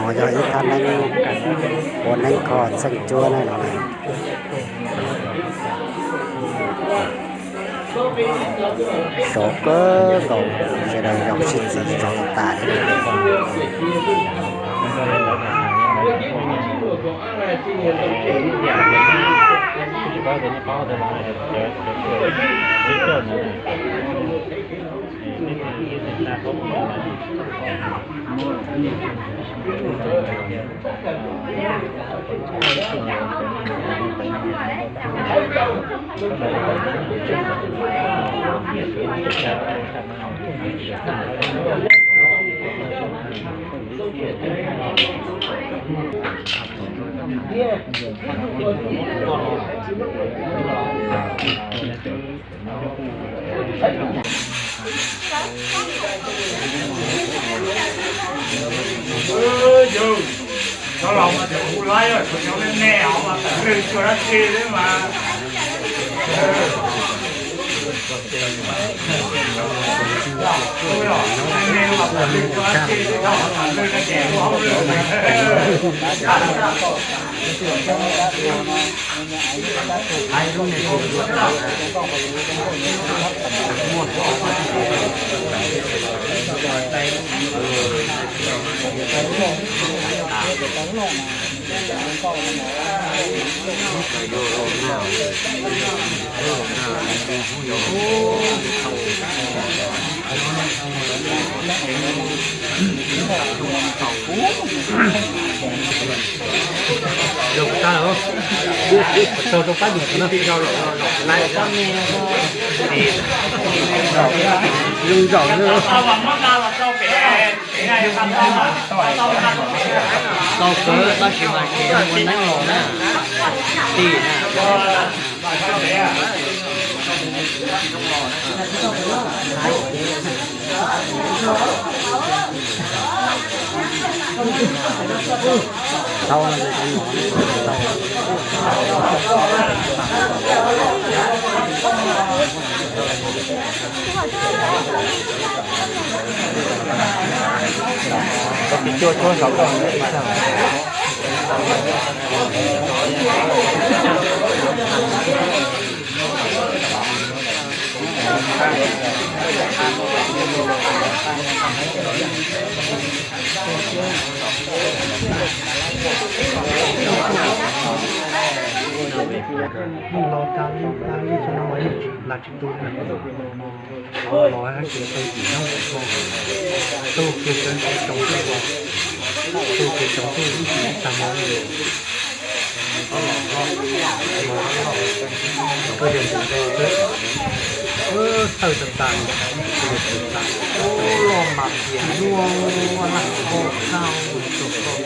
Yog ib thaj neeb ua neeb kho txheej cuab na no. Sov kawg nkaus, sawv daws zaum sib txiv zov tas li. Zoo zaum. Tau kawg tab sis mas tsis yog ua neeb los na. Tij na. Los tag li tag li xwb no mas yeej tsis lam tsis tu li. Los hab ces tau yim hnub tsis tau, tau kiag sawv ntxov tsaus ntuj los, tau kiag tsaus ntuj ib tsis tag hmo li. Koj yog ntus ntau xwb, thawj tag tas, koj yog ntus tas, los mas tias luaj laj kho khau rau koj lub qhov.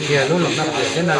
Tias lub los naj pem thiab na.